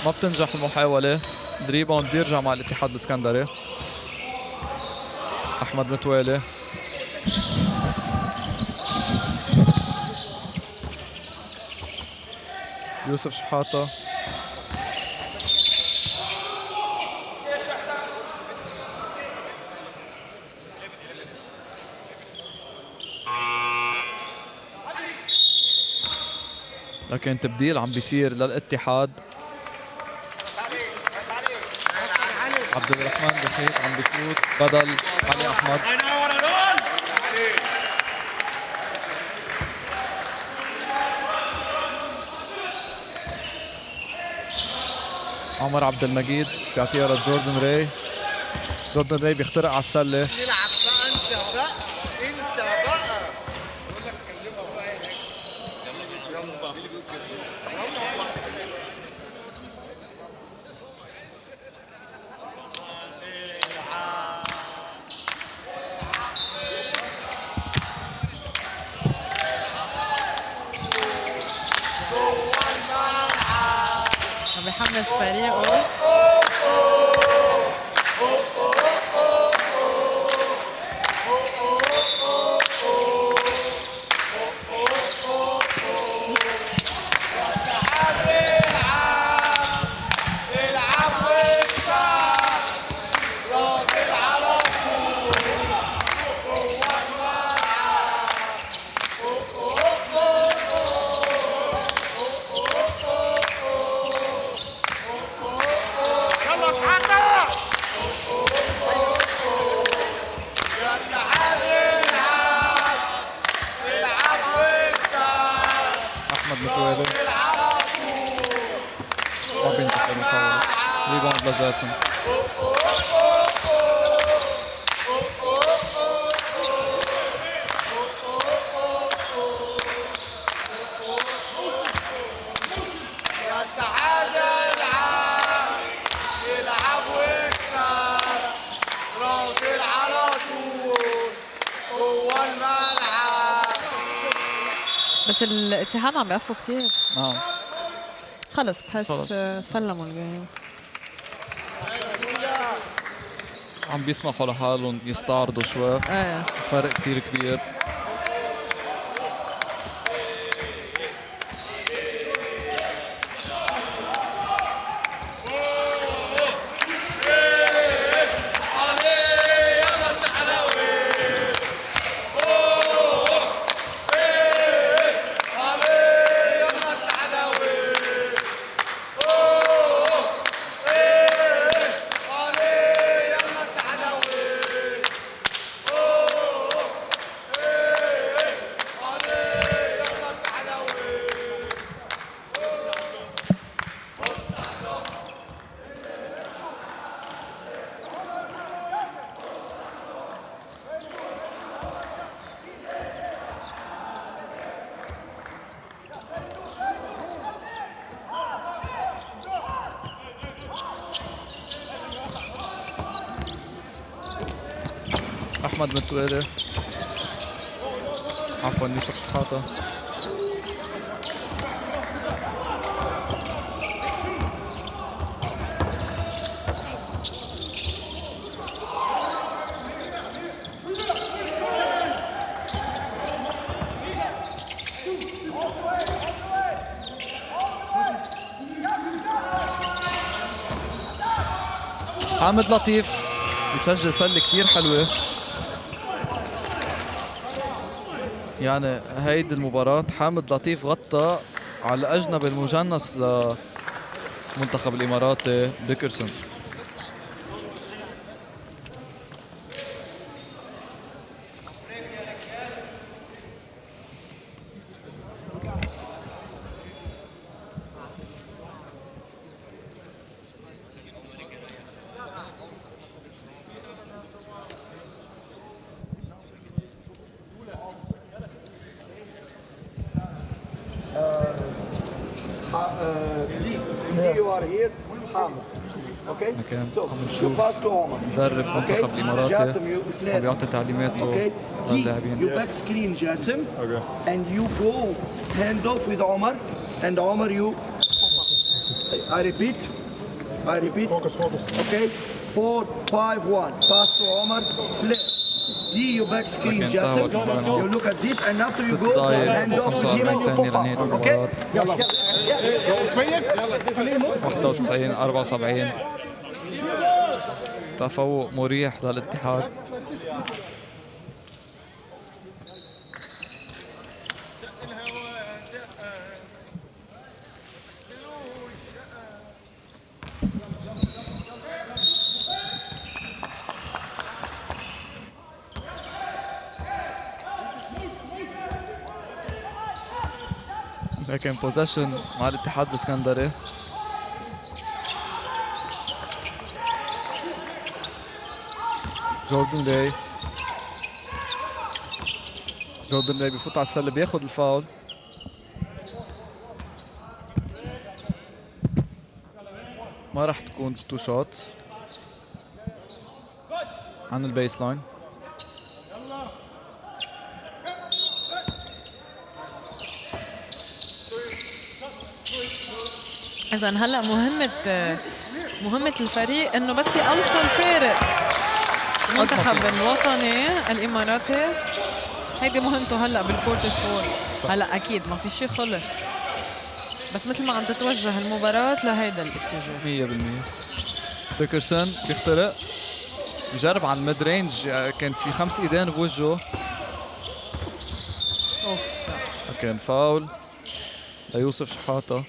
ما بتنجح المحاولة. ال rebound بيرجع مع الاتحاد الاسكندري. احمد متوالي. يوسف شحاته. لكن تبديل عم بيصير للاتحاد. عبد الرحمن بخيت عم بفوت بدل علي احمد. عمر عبد المجيد بيعطيها لجوردن راي. جوردن راي بيخترق على السله. العب بقى انت بقى، انت بقى. عم بحمس فريقه. العب وانت راجل على طول. يلا شحاته. يا اتحاد العب، العب وانت احمد متوالي راجل على طول. ما بينتقل المحاولة. rebound لجاسم. يا اتحاد العب، العب واكسب راجل على طول جوه الملعب. بس الاتحاد عم بيقفوا كثير. نعم. خلص بحس. خلص. سلموا ال game. عم بيسمحوا لحالهم يستعرضوا شوي. ايه. فرق كتير كبير. احمد متوالي، عفوا يوسف شحاته. حامد لطيف يسجل سلة كتير حلوة. يعني هيدي المباراة حامد لطيف غطى على الأجنبي المجنس لمنتخب الإماراتي ديكرسون. D, D, you are here, Hamid. Okay? Okay. So عم you نشوف pass to Omar. مدرب Okay? منتخب الإماراتي Jassim, you عم بيعطي تعليماته Okay. D, للاعبين. you back screen Jassim, and you go hand off with Omar, and Omar you. I repeat. I repeat. Focus, focus. Okay. 4, 5, 1. Pass to Omar. Flip. D, you back screen لكن انتهى Jassem. وقت المباراة. You look at this and after you ست go دقايق hand off with him and و45 you ثانية pop لنهاية up. Okay? المباراة. يلا. 91 74، تفوق مريح للاتحاد. لكن possession مع الاتحاد الاسكندري. جوردن راي، جوردن راي بفوت على السلة، بياخد الفاول. ما راح تكون two shots عن ال baseline. اذا هلا مهمة الفريق انه بس يقلصوا الفارق. المنتخب الوطني الاماراتي هيدي مهمته هلا بال quarter four. هلا اكيد ما في شيء خلص، بس مثل ما عم تتوجه المباراة لهيدا الاتجاه. 100%. ديكرسون بيخترق، بجرب على ال mid range، كان في خمس ايدين بوجهه. اوف. كان فاول ليوسف شحاته.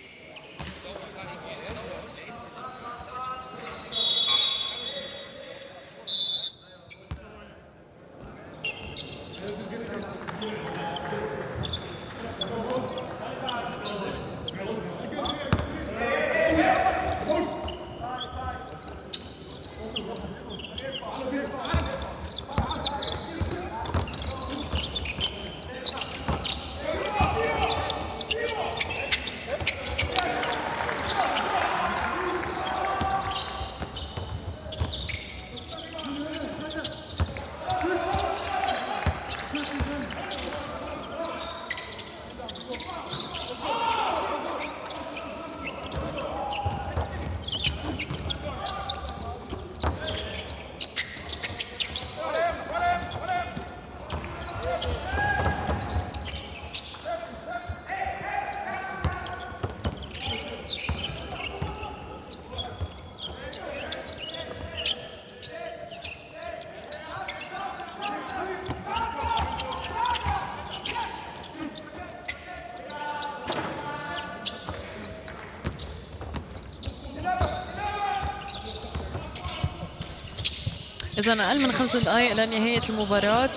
اذا اقل من 5 دقائق لنهاية المباراة.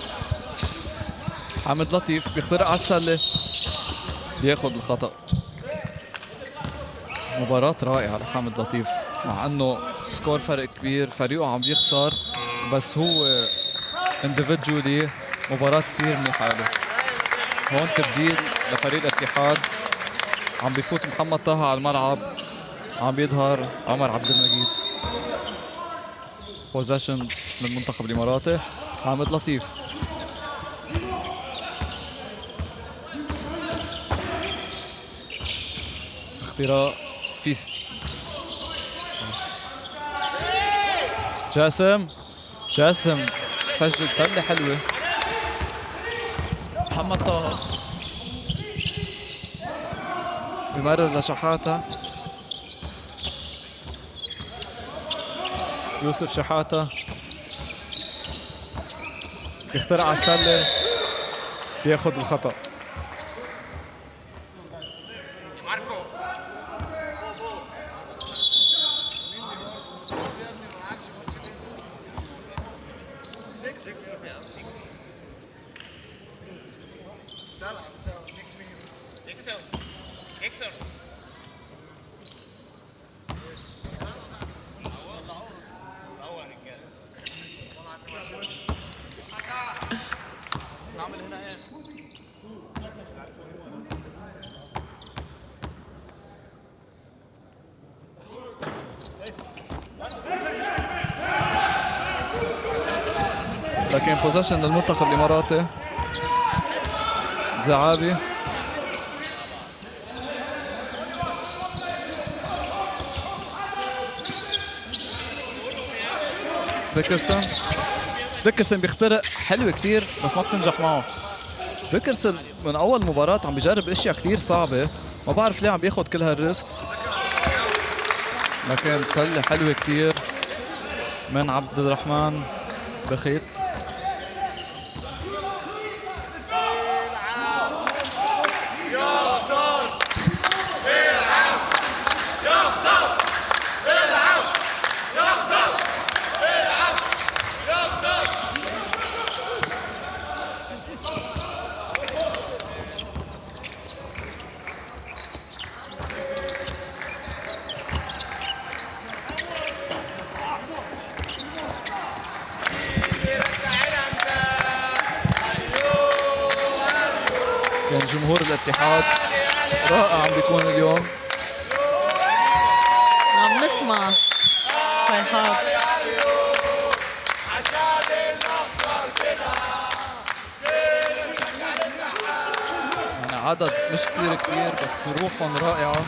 حامد لطيف بيخترق على السلة، بياخد الخطأ. مباراة رائعة لحامد لطيف، مع انه score فرق كبير، فريقه عم بيخسر، بس هو individually مباراة كثير منيحة له. هون تبديل لفريق الاتحاد، عم بيفوت محمد طه على الملعب، عم بيظهر عمر عبد المجيد. possession للمنتخب الاماراتي. حامد لطيف اختراق فيس، جاسم، جاسم سجل سلة حلوة. محمد طه بمرر لشحاتة، يوسف شحاتة بيخترع على السلة، بياخد الخطأ. لكن possession للمنتخب الاماراتي. زعابي ديكرسون. ديكرسون بيخترق، حلوة كثير بس ما بتنجح معه. ديكرسون من اول مباراة عم بيجرب اشياء كثير صعبة، ما بعرف ليه عم بياخذ كل هال risks، لكن سلة حلوة كثير من عبد الرحمن بخيت. كان جمهور الاتحاد رائع عم بيكون اليوم. عم نسمع صيحات. يعني عدد مش كثير كبير بس روحهم رائعة.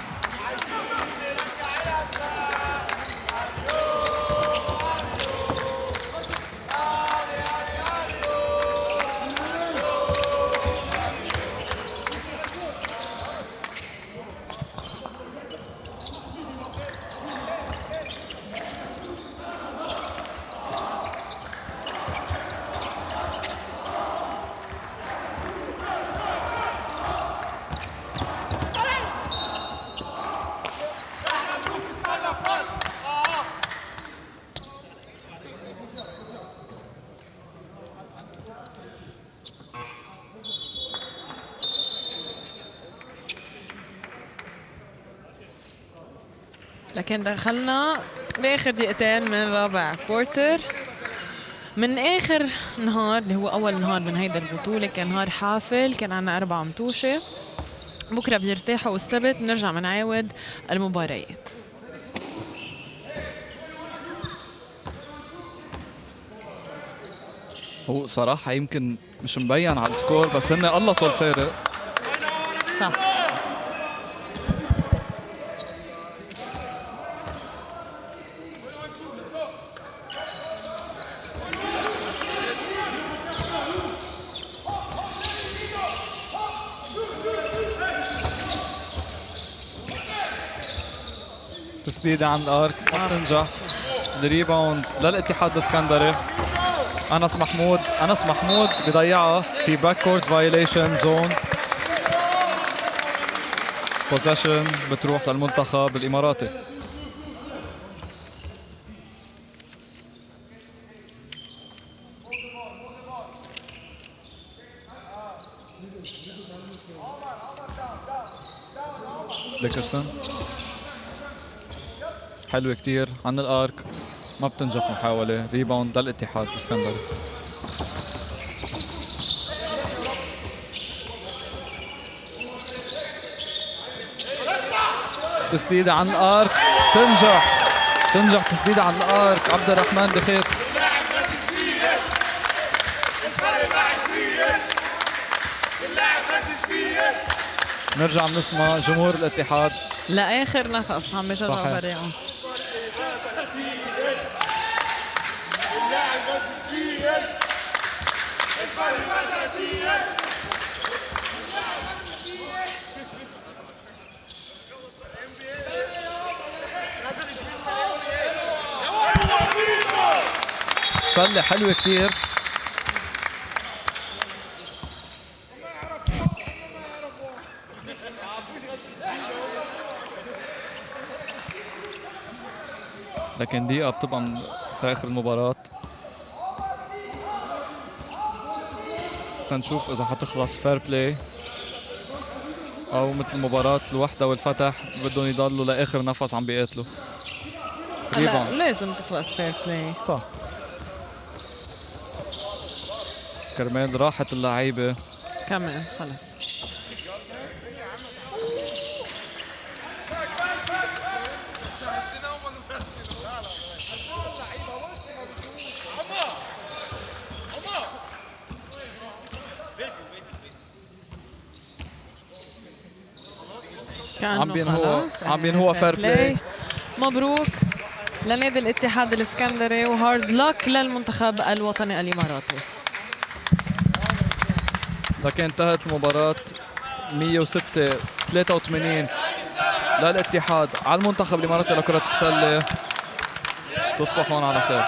لكن دخلنا باخر دقيقتين من رابع quarter، من اخر نهار اللي هو اول نهار من هيدا البطوله. كان نهار حافل، كان عندنا 4 متوشه. بكره بيرتاحوا والسبت بنرجع بنعاود المباريات. هو صراحة يمكن مش مبين على ال score بس هن قلصوا الفارق. صح. تسديدة عند ال arc ما بتنجح. ال rebound للاتحاد الاسكندري. انس محمود، انس محمود بضيعها في backcourt violation، zone possession بتروح للمنتخب الاماراتي. ديكرسون حلوة كتير عن ال arc، ما بتنجح محاولة. rebound للاتحاد الاسكندري. تسديدة عن ال arc تنجح، تنجح تسديدة عن ال arc عبد الرحمن بخيت. نرجع بنسمع جمهور الاتحاد لاخر نفس عم بيشجعوا فريقهم. سلة حلوة كثير. لكن دقيقة بتبقى في آخر المباراة. تنشوف إذا حتخلص fair play أو مثل مباراة الوحدة والفتح بدهم يضلوا لآخر نفس عم بيقاتلوا. لا لازم تخلص fair play. صح. كرمال راحت اللعيبة. كمان خلص. عم بينهو، عم بينهو fair play. مبروك. لنادي الاتحاد الاسكندري و hard luck للمنتخب الوطني الاماراتي. لكن انتهت المباراة 106-83 للاتحاد على المنتخب الاماراتي لكرة السلة. تصبحون على خير.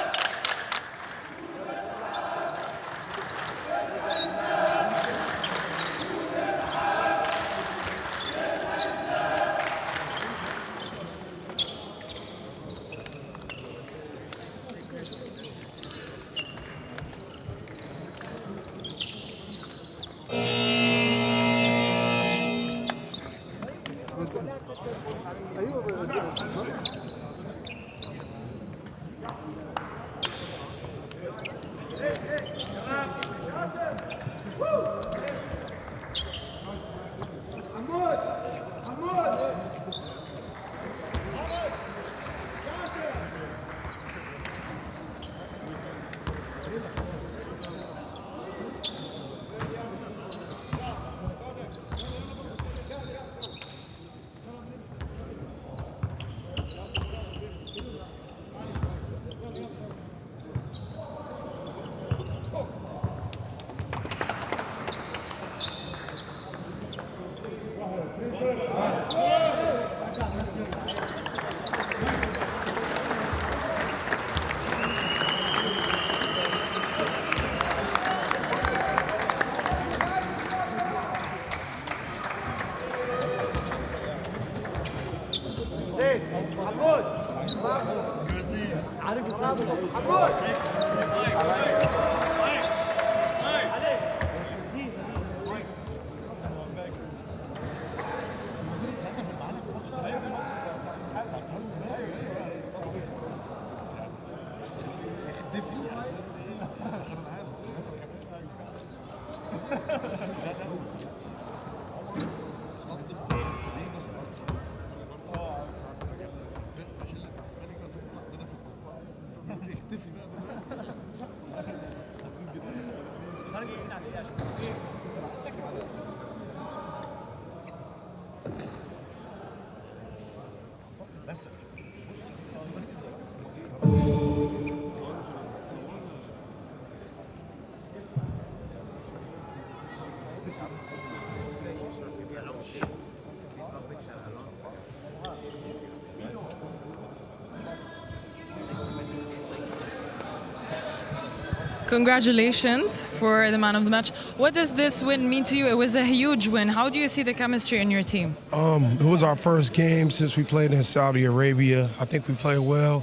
Congratulations for the man of the match. What does this win mean to you? It was a huge win. How do you see the chemistry in your team? It was our first game since we played in Saudi Arabia. I think we played well.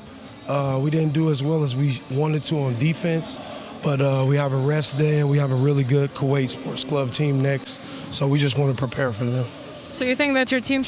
We didn't do as well as we wanted to on defense, but we have a rest day and we have a really good Kuwait Sports Club team next. So we just want to prepare for them. So you think that your team